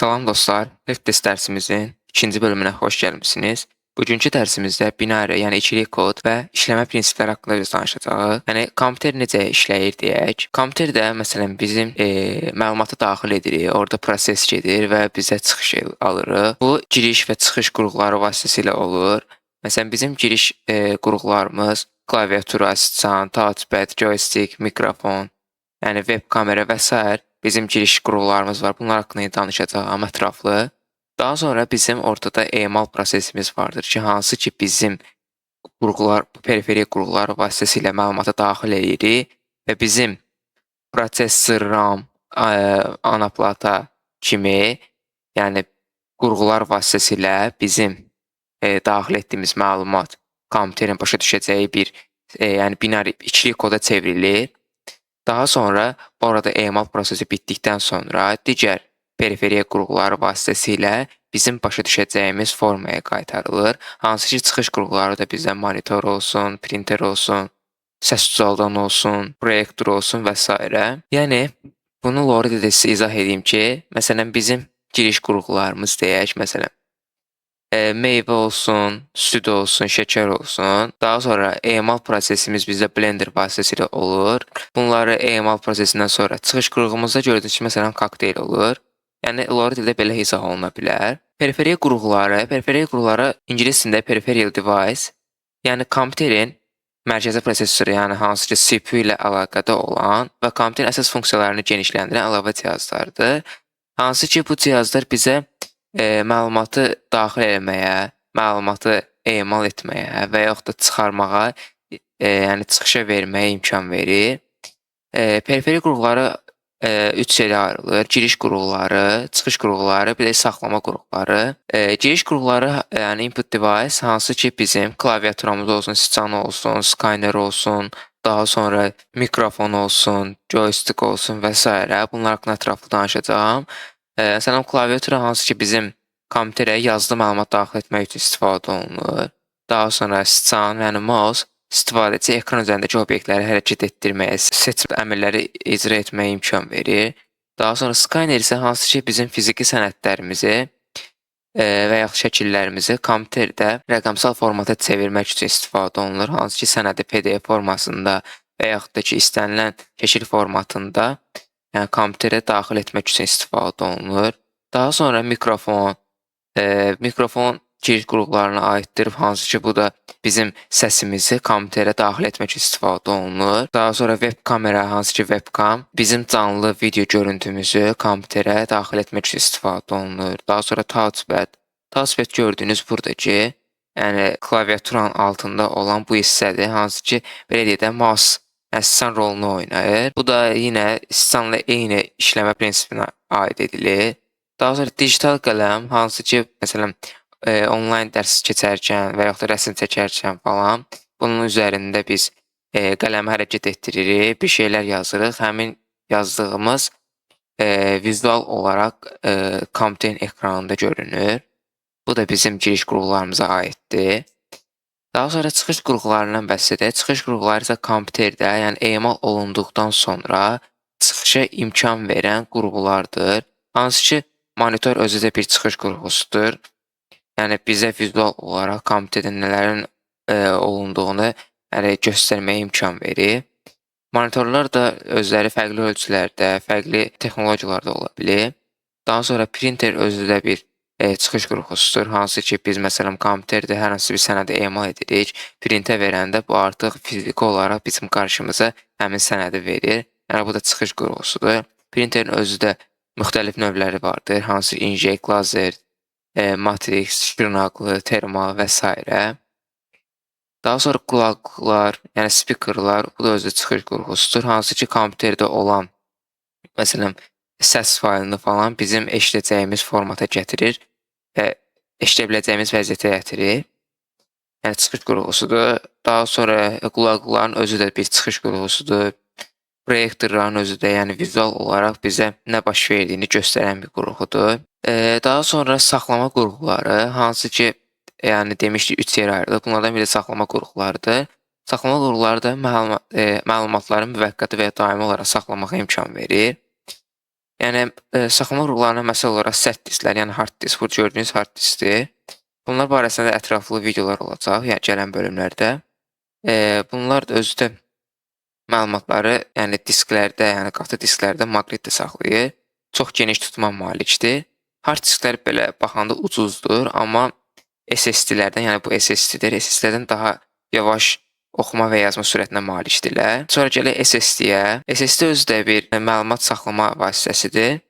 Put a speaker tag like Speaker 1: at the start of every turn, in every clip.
Speaker 1: Salam dostlar, Helpdesk dərsimizin ikinci bölümünə xoş gəlmisiniz. Bugünkü dərsimizdə binari, yəni ikili kod və işləmə prinsipləri haqqında biz danışacağıq. Yəni kompüter necə işləyir deyək. Kompüterdə məsələn bizim məlumatı daxil edirik, orada proses gedir və bizə çıxış alırıq. Bu giriş və çıxış qurğuları vasitəsilə olur. Məsələn bizim giriş qurğularımız klaviatura, siçan, touchpad, joystick, mikrofon, yəni web kamera və sair bizim giriş qurğularımız var. Bunlar haqqında danışacağam ətraflı. Daha sonra bizim ortada emal prosesimiz vardır ki, hansı ki bizim qurğular, periferiya qurğuları vasitəsilə məlumatı daxil edirik və bizim prosesor, RAM, ana plata kimi, yəni qurğular vasitəsilə bizim daxil etdiyimiz məlumat kompüterin başa düşəcəyi bir yəni binari ikili koda çevrilir. Daha sonra orada emal prosesi bitdikdən sonra digər periferiya qurğuları vasitəsilə bizim başa düşəcəyimiz formaya qaytarılır. Hansı ki çıxış qurğuları da bizdə monitor olsun, printer olsun, səs ucaldan olsun, proyektor olsun və sairə. Yəni bunu lori dildə sizə izah edeyim ki, məsələn bizim giriş qurğularımız deyək, məsələn meyvə olsun, süd olsun, şəkər olsun. Daha sonra emal prosesimiz bizdə Blender vasitəsilə olur. Bunları emal prosesindən sonra çıxış qurğumuzda gördüyünüz kimi məsələn kokteyl olur. Yəni lori dildə belə izah oluna bilər. Periferiya qurğuları ingilis dilində peripheral device, yəni kompüterin mərkəzi prosesoru, yəni hansı ki CPU ilə əlaqədə olan və kompüterin əsas funksiyalarını genişləndirən əlavə cihazlardır. Hansı ki bu cihazlar bizə məlumatı daxil eləməyə, məlumatı emal etməyə və yaxud da çıxarmağa, yəni çıxışa verməyə imkan verir. Periferi qurğuları üç yerə ayrılır: giriş qurğuları, çıxış qurğuları, bir də saxlama qurğuları. Giriş qurğuları, yəni input device, hansı ki bizim klaviaturamız olsun, siçan olsun, skaner olsun, daha sonra mikrofon olsun, joystick olsun və sairə. Bunlar haqqında ətraflı danışacağam. Məsələn, klaviatura hansı ki bizim kompüterə yazılı məlumat daxil etmək üçün istifadə olunur. Daha sonra siçan, yəni mouse istifadəçi ekran üzərindəki obyektləri hərəkət etdirməyə, seçim əmrləri icra etməyə imkan verir. Daha sonra skaner isə hansı ki bizim fiziki sənədlərimizi və yaxud şəkillərimizi kompüterdə rəqəmsal formata çevirmək üçün istifadə olunur. Hansı ki sənədi PDF formasında və yaxud da ki istənilən şəkil formatında, yəni kompüterə daxil etmək üçün istifadə olunur. Daha sonra mikrofon, mikrofon giriş qurğularına aiddir, hansı ki bu da bizim səsimizi kompüterə daxil etmək üçün istifadə olunur. Daha sonra web kamera, hansı ki webcam bizim canlı video görüntümüzü kompüterə daxil etmək üçün istifadə olunur. Daha sonra touchpad. Touchpad gördüyünüz buradakı, yəni klaviaturanın altında olan bu hissədir, hansı ki belə deyək də mouse, yəni siçan rolunu oynayır. Bu da yenə siçanla eyni işləmə prinsipinə aid edilir. Daha sonra digital qələm, hansı ki məsələn onlayn dərs keçərkən və yaxud da rəsm çəkərkən falan bunun üzərində biz qələmi hərəkət etdiririk, bir şeylər yazırıq. Həmin yazdığımız vizual olaraq kompüterin ekranında görünür. Bu da bizim giriş qurğularımıza aiddir. Daha sonra çıxış qurğularından bəhs edək. Çıxış qurğuları isə kompüterdə, yəni emal olunduqdan sonra çıxışa imkan verən qurğulardır. Hansı ki monitor özü də bir çıxış qurğusudur. Yəni bizə vizual olaraq kompüterdə nələrin olunduğunu yəni göstərməyə imkan verir. Monitorlar da özləri fərqli ölçülərdə, fərqli texnologiyalarda ola bilir. Daha sonra printer özü də bir çıxış qurğusudur. Hansı ki biz məsələn kompüterdə hər hansı bir sənədi emal edirik, printə verəndə bu artıq fiziki olaraq bizim qarşımıza həmin sənədi verir. Yəni bu da çıxış qurğusudur. Printerin özü də müxtəlif növləri vardır. Hansı inkjet, lazer, matrix, şırnaqlı, termal və sairə. Daha sonra qulaqlıqlar, yəni speakerlar, bu da özü çıxış qurğusudur. Hansı ki kompüterdə olan məsələn səs faylını falan bizim eşidəcəyimiz formata gətirir və eşidə biləcəyimiz vəziyyətə gətirir. Yəni çıxış qurğusudur. Daha sonra qulaqlıqların özü də bir çıxış qurğusudur. Proyektorların özü də, yəni vizual olaraq bizə nə baş verdiyini göstərən bir qurğudur. Daha sonra saxlama qurğuları, hansı ki, yəni demişdik 3 yerə ayrılır. Bunlardan biri saxlama qurğularıdır. Saxlama qurğuları da məlumatları müvəqqəti və ya daimi olaraq saxlamağa imkan verir. Yəni saxlama qurğularına məsəl olaraq sərt disklər, yəni hard disk, bu gördüyünüz hard diskdir. Bunlar barəsində də ətraflı videolar olacaq, yəni gələn bölümlərdə. Bunlar da özü də məlumatları, yəni disklərdə, yəni qatı disklərdə maqnitdə saxlayır. Çox geniş tutma malikdir. Hard disklər belə baxanda ucuzdur, amma SSD-lərdən, yəni bu SSD-dir, SSD-lərdən daha yavaş oxuma və yazma sürətinə malikdirlər. Sonra gələk SSD-yə. SSD özü də bir məlumat saxlama vasitəsidir.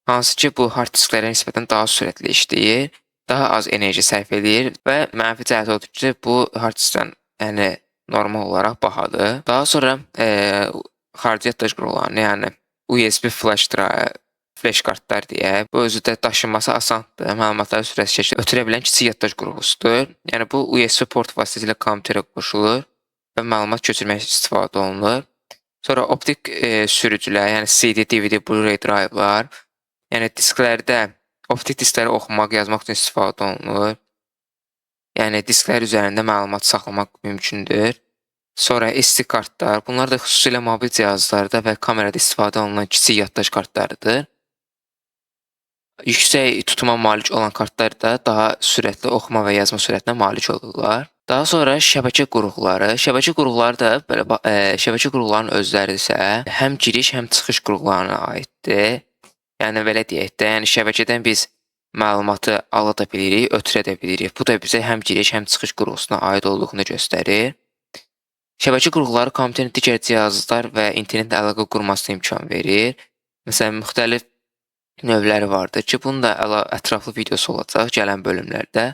Speaker 1: Hansı ki, bu hard disklərə nisbətən daha sürətli işləyir, daha az enerji sərf eləyir və mənfi cəhəti odur ki, bu hard diskdən, yəni normal olaraq bahadır. Daha sonra xarici yaddaş qurğularını, yəni USB flash drive, flash kartlar deyək. Bu özü də daşınması asandır. Məlumatları sürətli şəkildə ötürə bilən kiçik yaddaş qurğusudur. Yəni bu USB port vasitəsilə kompüterə qoşulur və məlumat köçürmək üçün istifadə olunur. Sonra optik sürücülər, yəni CD, DVD, Blu-ray drive-lar, yəni disklərdə optik diskləri oxumaq, yazmaq üçün istifadə olunur. Yəni disklər üzərində məlumat saxlamaq mümkündür. Sonra SD kartlar, bunlar da xüsusilə mobil cihazlarda və kamerada istifadə olunan kiçik yaddaş kartlarıdır. Yüksək tutuma malik olan kartlar da daha sürətli oxuma və yazma sürətinə malik olurlar. Daha sonra şəbəkə qurğuları. Şəbəkə qurğuları da belə şəbəkə qurğularının özləri isə həm giriş, həm çıxış qurğularına aiddir. Yəni belə deyək də, yəni şəbəkədən biz məlumatı ala da bilirik, ötürə də bilirik. Bu da bizə həm giriş, həm çıxış qurğusuna aid olduğunu göstərir. Şəbəkə qurğuları kompüterin digər cihazlar və internetlə əlaqə qurmasına imkan verir. Məsələn, müxtəlif növləri vardır ki, bunun da ətraflı videosu olacaq gələn bölümlərdə.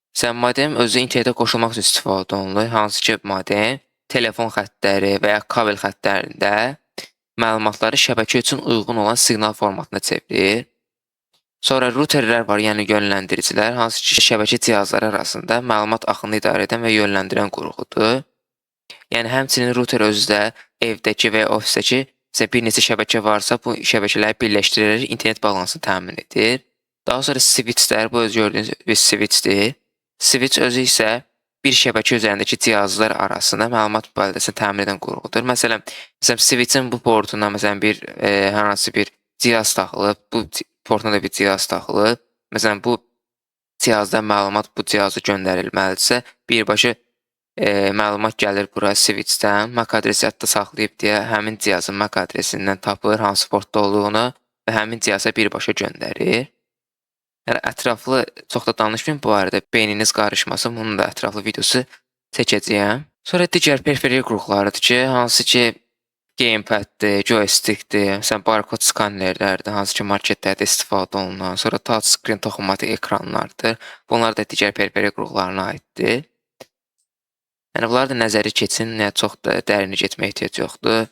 Speaker 1: Məsələn, modem özü internetə qoşulmaq üçün istifadə olunur. Hansı ki, modem telefon xəttləri və ya kabel xəttlərində məlumatları şəbəkə üçün uyğun olan siqnal formatına çevirir. Sonra routerlər var, yəni yönləndiricilər, hansı ki, şəbəkə cihazları arasında məlumat axınını idarə edən və yönləndirən qurğudur. Yəni həmçinin router özü də evdəki və ya ofisdəki, məsələn, bir neçə şəbəkə varsa, bu şəbəkələri birləşdirərək internet bağlantısını təmin edir. Daha sonra switchlər, bu öz gördüyünüz bir switchdir. Switch özü isə bir şəbəkə üzərindəki cihazlar arasında məlumat mübadiləsini təmin edən qurğudur. Məsələn, switch-in bu portuna məsələn bir hər hansı bir cihaz taxılıb, bu portuna da bir cihaz taxılıb. Məsələn, bu cihazdan məlumat bu cihaza göndərilməlidirsə, birbaşa məlumat gəlir bura switch-dən, MAC adresi yadda saxlayıb deyə həmin cihazın MAC adresindən tapır hansı portda olduğunu və həmin cihaza birbaşa göndərir. Yəni ətraflı çox da danışmayım bu barədə, beyniniz qarışmasın, bunun da ətraflı videosu çəkəcəyəm. Sonra digər periferiya qurğularıdır ki, hansı ki gamepad-dir, joystick-dir, məsələn barkod skanerlərdir, hansı ki marketlərdə istifadə olunan, sonra touchscreen toxunmatik ekranlardır. Bunlar da digər periferiya qurğularına aiddir. Yəni bunları da nəzəri keçin, yəni çox da dərinə getməyə ehtiyac yoxdur.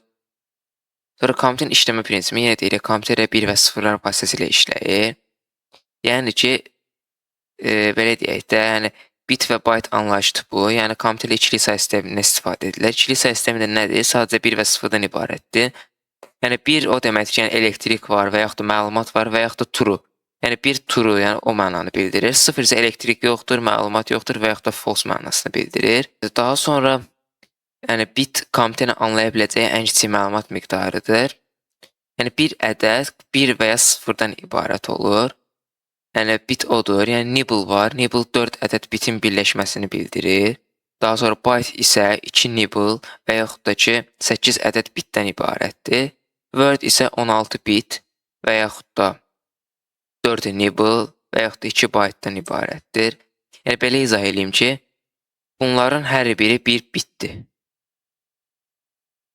Speaker 1: Sonra kompüterin işləmə prinsipi, yenə deyirik, kompüterə 1 və 0-lar vasitəsilə işləyir. Yəni ki, belə deyək də, yəni bit və byte anlayışıdır bu. Yəni kompüterdə ikili say sistemindən istifadə edilir. İkili say sistemi də nədir? Sadəcə 1 və 0-dan ibarətdir. Yəni 1 o deməkdir ki, yəni elektrik var və yaxud da məlumat var və yaxud da true. Yəni 1 true, yəni o mənanı bildirir. 0 isə elektrik yoxdur, məlumat yoxdur və yaxud da false mənasını bildirir. Daha sonra yəni bit kompüterin anlaya biləcəyi ən kiçik məlumat miqdarıdır. Yəni bir ədəd 1 və ya 0-dan ibarət olur. Yəni bit odur. Yəni nibble var. Nibble 4 ədəd bitin birləşməsini bildirir. Daha sonra byte isə 2 nibble və yaxud da ki 8 ədəd bitdən ibarətdir. Word isə 16 bit və yaxud da 4 nibble və yaxud da 2 byte-dan ibarətdir. Yəni belə izah eləyim ki, bunların hər biri bir bitdir.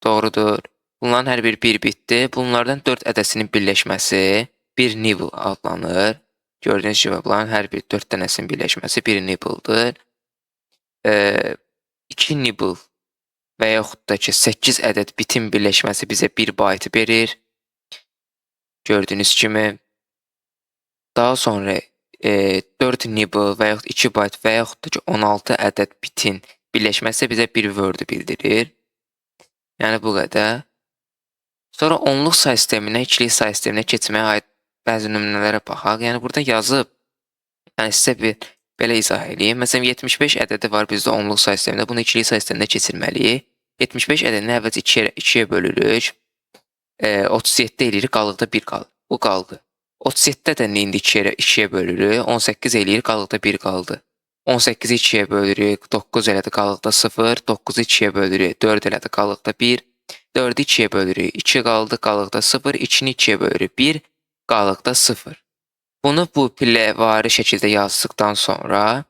Speaker 1: Doğrudur. Bunların hər biri bir bitdir. Bunlardan 4 ədəsinin birləşməsi bir nibble adlanır. Gördüyünüz kimi bunların hər bir 4 dənəsinin birləşməsi bir nibble-dır. 2 nibble və yaxud da ki 8 ədəd bitin birləşməsi bizə 1 byte verir. Gördüyünüz kimi. Daha sonra 4 nibble və yaxud 2 byte və yaxud da ki 16 ədəd bitin birləşməsi bizə bir word bildirir. Yəni bu qədər. Sonra onluq say sisteminə, ikili say sisteminə keçməyə aid bəzi nümunələrə baxaq. Yəni burada yazıb, yəni sizə bir belə izah eləyim. Məsələn 75 ədədi var bizdə onluq say sistemində. Bunu ikili say sisteminə keçirməliyik. 75 ədədini əvvəlcə 2-yə bölürük. 37 eləyirik, qalıqda 1 qalır. Bu qaldı. 37-də də indi 2-yə bölürük. 18 eləyir, qalıqda 1 qaldı. 18-i 2-yə bölürük, 9 elədi, qalıqda 0. 9-u 2-yə bölürük, 4 elədi, qalıqda 1. 4-ü 2-yə bölürük, 2 qaldı, qalıqda 0. 2-ni 2-yə bölürük, 1, qalıqda 0. Bunu bu pilləvari şəkildə yazdıqdan sonra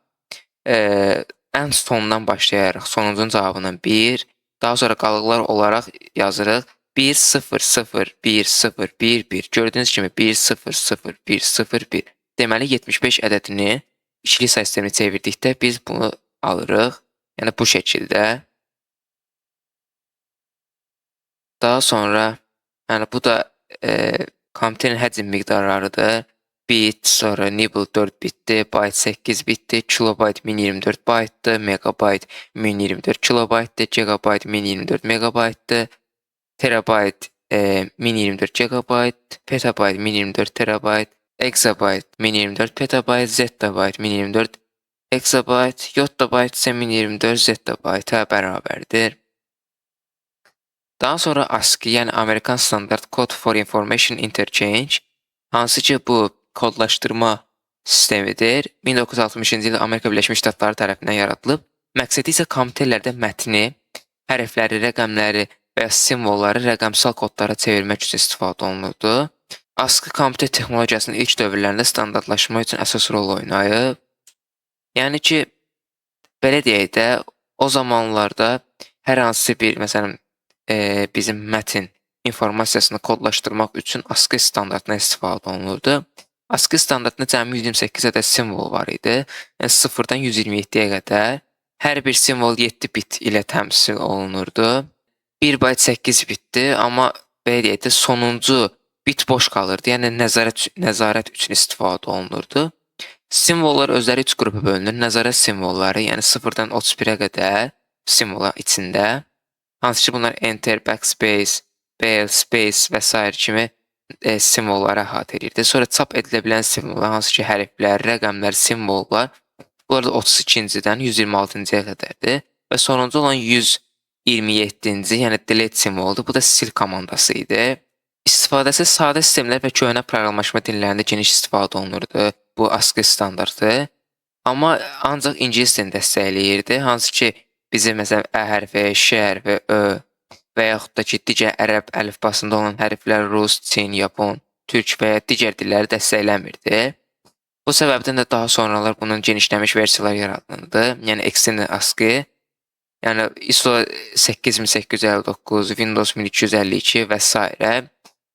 Speaker 1: ən sondan başlayaraq sonuncunun cavabından 1, daha sonra qalıqlar olaraq yazırıq 1, 0, 0, 1, 0, 1, 1. Gördüyünüz kimi 1, 0, 0, 1, 0, 1. Deməli 75 ədədini ikili say sisteminə çevirdikdə biz bunu alırıq. Yəni bu şəkildə. Daha sonra, yəni bu da kompüterin həcm miqdarlarıdır. Bit, sonra nibble 4 bitdir, byte 8 bitdir, kilobayt 1024 baytdır, megabayt 1024 kilobaytdır, gigabayt 1024 megabaytdır, terabayt 1024 gigabayt, petabayt 1024 terabayt, exabayt 1024 petabayt, zettabayt 1024 exabayt, yottabayt isə 1024 zettabayta bərabərdir. Daha sonra ASCII, yəni American Standard Code for Information Interchange, hansı ki bu kodlaşdırma sistemidir. 1960-cı ildə Amerika Birləşmiş Ştatları tərəfindən yaradılıb. Məqsədi isə kompüterlərdə mətni, hərfləri, rəqəmləri və ya simvolları rəqəmsal kodlara çevirmək üçün istifadə olunurdu. ASCII kompüter texnologiyasının ilk dövrlərində standartlaşma üçün əsas rol oynayıb. Yəni ki, belə deyək də, o zamanlarda hər hansı bir, məsələn, bizim mətn informasiyasını kodlaşdırmaq üçün ASCII standartına istifadə olunurdu. ASCII standartında cəmi 128 ədəd simvol var idi. Yəni 0-dan 127-yə qədər. Hər bir simvol 7 bit ilə təmsil olunurdu. 1 bayt 8 bitdir, amma belə deyək də sonuncu bit boş qalırdı. Yəni nəzarət üçün istifadə olunurdu. Simvollar özləri 3 qrupa bölünür. Nəzarət simvolları, yəni 0-dan 31-ə qədər simvollar içində. Hansı ki bunlar enter, backspace, bell, space və sair kimi simvolları əhatə edirdi. Sonra çap edilə bilən simvollar, hansı ki hərflər, rəqəmlər, simvollar, bunlar da 32-cidən 126-cıya qədərdir. Və sonuncu olan 127-ci, yəni delete simvoludur. Bu da sil komandası idi. İstifadəsi sadə sistemlər və köhnə proqramlaşma dillərində geniş istifadə olunurdu bu ASCII standartı. Amma ancaq ingilis dilini dəstəkləyirdi. Hansı ki bizim məsələn Ə hərfi, Ş hərfi, Ö və yaxud da ki digər ərəb əlifbasında olan hərflər rus, çin, yapon, türk və ya digər dilləri dəstəkləmirdi. Bu səbəbdən də daha sonralar bunun genişlənmiş versiyaları yaradıldı. Yəni Extended ASCII, yəni ISO 8859, Windows 1252 və s.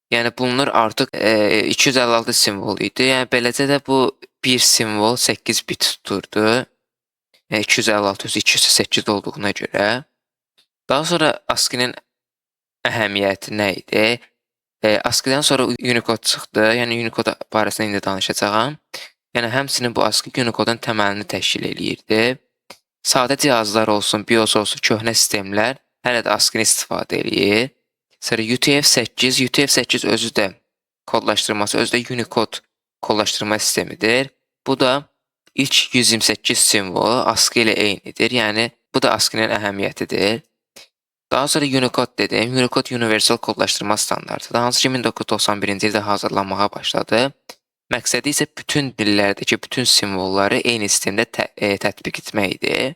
Speaker 1: Yəni bunlar artıq 256 simvol idi. Yəni beləcə də bu bir simvol 8 bit tuturdu. Yəni 256 özü 208 olduğuna görə. Daha sonra ASCII-nin əhəmiyyəti nə idi? ASCII-dən sonra Unicode çıxdı. Yəni Unicode barəsində indi danışacağam. Yəni həmçinin bu ASCII Unicode-un təməlini təşkil eləyirdi. Sadə cihazlar olsun, BIOS olsun, köhnə sistemlər hələ də ASCII-ni istifadə eləyir. Sonra UTF-8, UTF-8 özü də kodlaşdırması, özü də Unicode kodlaşdırma sistemidir. Bu da ilk 128 simvolu ASCII ilə eynidir. Yəni bu da ASCII-nin əhəmiyyətidir. Daha sonra Unicode dedim. Unicode Universal kodlaşdırma standartıdır. Hansı ki 1991-ci ildə hazırlanmağa başladı. Məqsədi isə bütün dillərdəki bütün simvolları eyni sistemdə tətbiq etmək idi.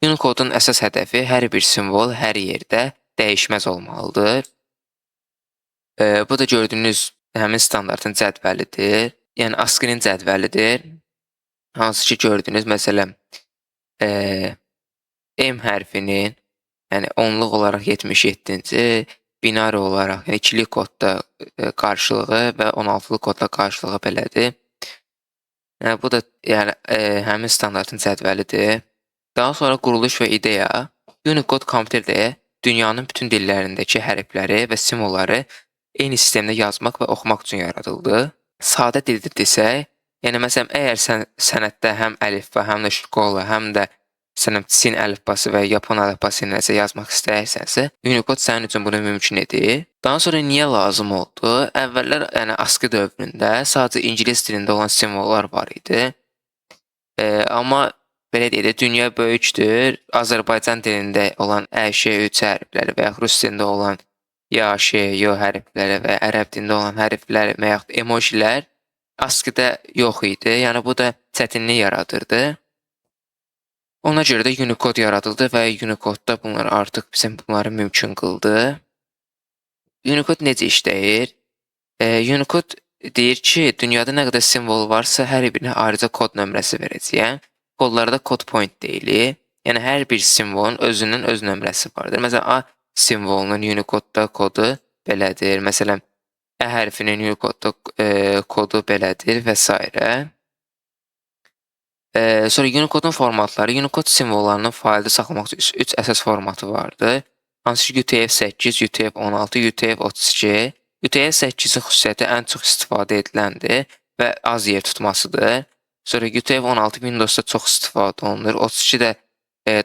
Speaker 1: Unicode-un əsas hədəfi hər bir simvol hər yerdə dəyişməz olmalıdır. Bu da gördüyünüz həmin standartın cədvəlidir. Yəni ASCII-nin cədvəlidir. Hansı ki gördüyünüz məsələn M hərfinin, yəni onluq olaraq 77-ci, binari olaraq, yəni ikili kodda qarşılığı və 16-lı kodda qarşılığı belədir. Yəni bu da yəni həmin standartın cədvəlidir. Daha sonra quruluş və ideya. Unicode kompüterdə dünyanın bütün dillərindəki hərfləri və simvolları eyni sistemdə yazmaq və oxumaq üçün yaradıldı. Sadə dildə desək, yəni məsələn əgər sən sənəddə həm əlifba, həm də şkola, həm də məsələn Çin əlifbası və Yapon əlifbası ilə nəsə yazmaq istəyirsənsə, Unicode sənin üçün bunu mümkün edir. Daha sonra niyə lazım oldu? Əvvəllər, yəni ASCII dövründə sadəcə ingilis dilində olan simvollar var idi. Amma belə deyək də, dünya böyükdür. Azərbaycan dilində olan Ə, Ş, Ü, Ç hərfləri və ya rus dilində olan Ya, Ş, Y hərfləri və ərəb dilində olan hərflər və yaxud emojilər ASCII-də yox idi. Yəni bu da çətinlik yaradırdı. Ona görə də Unicode yaradıldı və Unicode-da bunlar artıq bizə bunları mümkün qıldı. Unicode necə işləyir? Unicode deyir ki, dünyada nə qədər simvol varsa, hər birinə ayrıca kod nömrəsi verəcəyəm. Kodlarda code point deyilir. Yəni hər bir simvolun özünün öz nömrəsi vardır. Məsələn, A simvolunun Unicode-da kodu belədir. Məsələn, Ə hərfinin Unicode-da kodu belədir və s. Sonra Unicode-un formatları. Unicode simvollarının faylda saxlamaq üçün 3 əsas formatı vardır. Hansı ki UTF-8, UTF-16, UTF-32. UTF-8-in xüsusiyyəti ən çox istifadə ediləndir və az yer tutmasıdır. Sonra UTF-16 Windows-da çox istifadə olunur. 32 də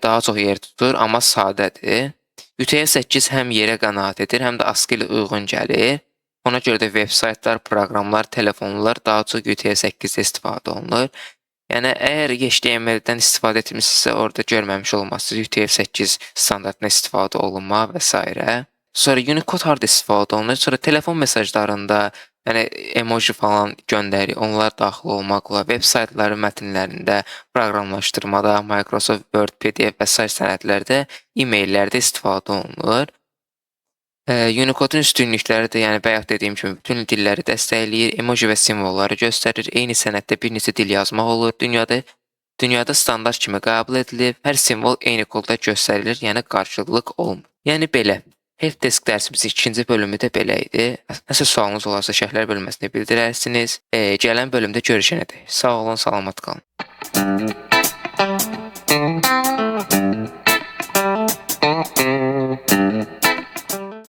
Speaker 1: daha çox yer tutur, amma sadədir. UTF-8 həm yerə qənaət edir, həm də ASCII ilə uyğun gəlir. Ona görə də veb saytlar, proqramlar, telefonlar daha çox UTF-8-də istifadə olunur. Yəni əgər HTML-dən istifadə etmisinizsə, orada görməmiş olmalısınız UTF-8 standartına istifadə olunma və s. Sonra Unicode harda istifadə olunur? Sonra telefon mesajlarında, yəni emoji falan göndəri, onlar daxil olmaqla veb saytların mətnlərində, proqramlaşdırmada, Microsoft Word, PDF və sair sənədlərdə, e-maillərdə istifadə olunur. Unicode-un üstünlükləri də, yəni bayaq dediyim kimi bütün dilləri dəstəkləyir, emoji və simvolları göstərir, eyni sənəddə bir neçə dil yazmaq olur. Dünyada standart kimi qəbul edilib, hər simvol eyni kodda göstərilir, yəni qarşılıq olmur. Yəni belə. Helpdesk dərsimizin ikinci bölümü də belə idi. Nəsə sualınız olarsa şərhlər bölməsində bildirərsiniz. Gələn bölümdə görüşənədək. Sağ olun, salamat qalın.